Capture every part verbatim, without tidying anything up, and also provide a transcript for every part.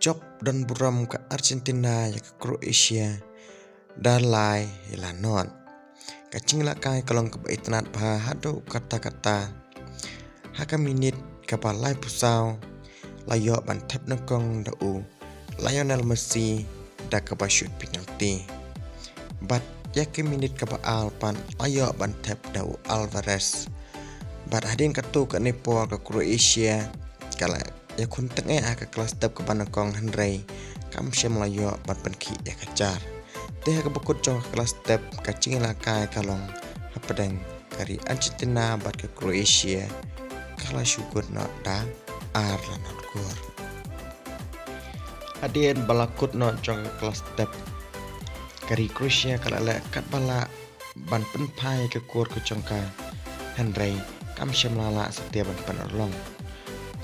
jop don burom ka Argentina ïa ka Croatia da lai la not. Ka jingïalehkai ka long kaba itynnad bha haduh katta katta. Ha ka minit kaba laiphew saw la ïoh ban thep nyngkong da u Lionel Messi da kaba shoot penalty. Bad ïa ka minit kaba ar pat la ïoh ban thep da u Alvarez. Bad hadien katto katne por ka Croatia ka la ïakhun tang eh ha ka klas tep kaba nyngkong hynrei kam shym la ïoh ban pynkhih ïa ka jar. Te ha kaba kut jong ka klas tep ka jingïalehkai ka long hapdeng ka ri Argentina bad ka Croatia ka la shu kut noh da ar la not kor. Hadien ba la kut noh jong ka klas tep ka ri Croatia ka la leh katba lah ban pynphai ka kor ka jong ka hynrei kam shym la lah satia ban pynurlong.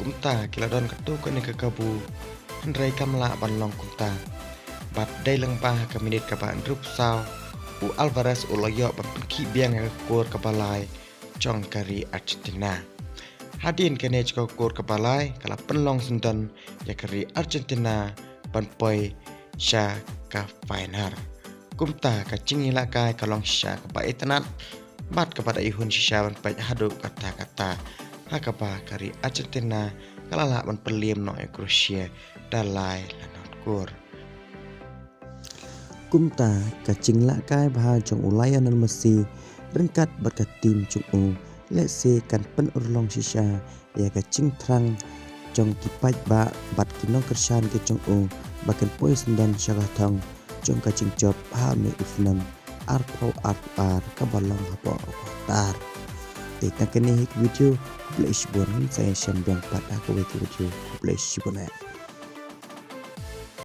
Kumta ki la don katto katne ka kabu hynrei kam lah ban long kumta. Bad dei lyngba ha ka minit kaba hynriewphew saw u Alvarez u la ïoh ban pynkhih biang ïa ka kor kaba lai jong ka ri Argentina. Hadien kane jong ka kor kaba lai ka la pynlong syndon ïa ka ri Argentina ban poi sha ka final. Kumta ka jingïalehkai ka long shisha kaba itynnad bad kaba da ihun shisha ban peit haduh katta katta ha kaba ka ri Argentina ka la lah ban pynliem noh ïa Croatia da lai la not kor. Kumta ka jingïalehkai bha jong u Lionel Messi ryngkat bad ka team jong u lehse kan pynurlong shisha ïa ka jingthrang jong ki paidbah bad ki nongkyrshan ki jong u ba kan poi syndon sha ka thong jong ka jingjop ha une u snem arphew arphew ar kaba long hapoh Qatar. Te tang kane hi ka video, khublei shibun, ngin sa ïashem biang pat ha kawei ka video, khublei shibun eh.